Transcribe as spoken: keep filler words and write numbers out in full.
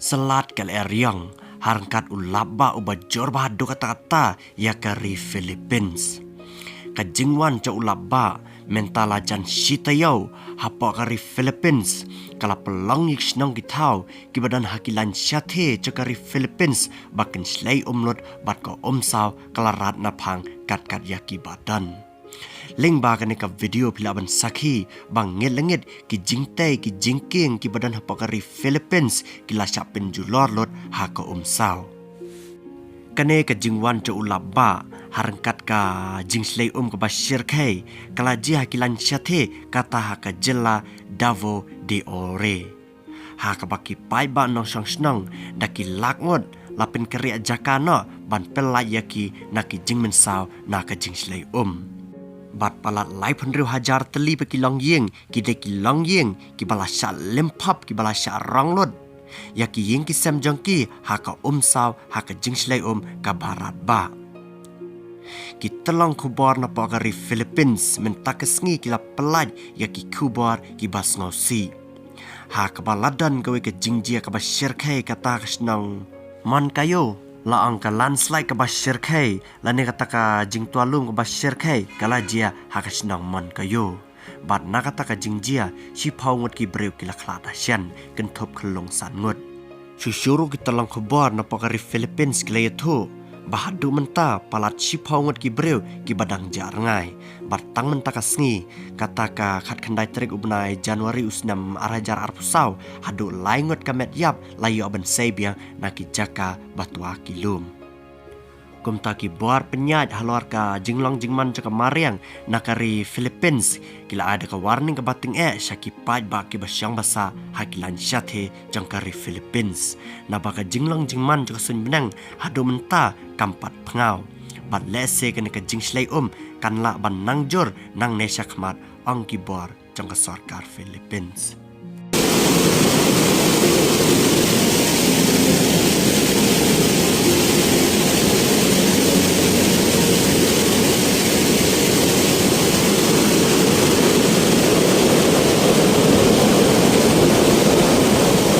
Salad ka la eriong ha ryngkat u lapbah uba jur bha haduh katta katta ïa ka ri Philippines. Ka jingwan jong u lapbah mynta la jan shi taïew hapoh ka ri Philippines, ka la pynlong ïa ki shnong ki thaw kiba don ha ki lain shatei jong ka ri Philippines ba kin shlei um lut bad ka um saw ka la rat naphang kat kat ïa kiba don. Lyngba kane ka video phi lah ban sakhi ba ngeit la ngeit ki jingtei ki jingkieng kiba don hapoh ka ri Philippines ki la shah pynjulor lut ha ka um saw. Kane ka jingwan jong u lapbah ha ryngkat ka jingshlei um kaba shyrkhei ka la jia ha ki lain shatei kata ha ka jylla Davao de Oro, ha kaba ki paidbah nongshong shnong da ki lak ngut la pynkhreh jaka noh ban pyllait ïa ki na ki jingmynsaw na ka jingshlei um. Bad palat laiphew hynriew hajar tylli pat ki longïing ki dei ki longïing kiba la shah lymphap, kiba la shah rong lut ïa ki ïing ki sem jong ki ha ka um saw ha ka jingshlei um kaba rat bah. Ki tyllong khubor napoh ka ri Philippines mynta ka sngi ki la pyllait ïa ki khubor kiba sngewsih, ha kaba la don kawei ka jingjia kaba shyrkhei kata ha ka shnong Monkayo. La ong ka landslide kaba shyrkhei lane kata ka jingtwa lum kaba shyrkhei ka la jia ha ka shnong Monkayo. Bad na kata ka jingjia shiphew ngut ki briew ki la khlad dashen, kynthup khyllung san ngut. Shuh shuh ruh ki tyllong khubor napoh ka ri Philippines ki la ïathuh ba haduh mynta palat shiphew ngut ki briew kiba dang jah rngai. Bad tang mynta ka sngi, kata ka khatkhyndai tarik u bnai Januari u snem ar hajar arphew saw, haduh lai ngut ka met ïap la ïoh ban sei biang na ki jaka ba twa ki lum. Kumta ki bor pynïaid halor ka jinglong jingman jong ka mariang na ka ri Philippines ki la ai da ka warning kaba tyngeh sha ki paidbah kiba shong basa ha ki lain shatei jong ka ri Philippines, naba ka jinglong jingman jong ka suiñ bneng haduh mynta kam pat pyngaw. Bad lehse kane ka jingshlei um kan lah ban nang jur nangne shakhmat, ong ki bor jong ka sorkar Philippines.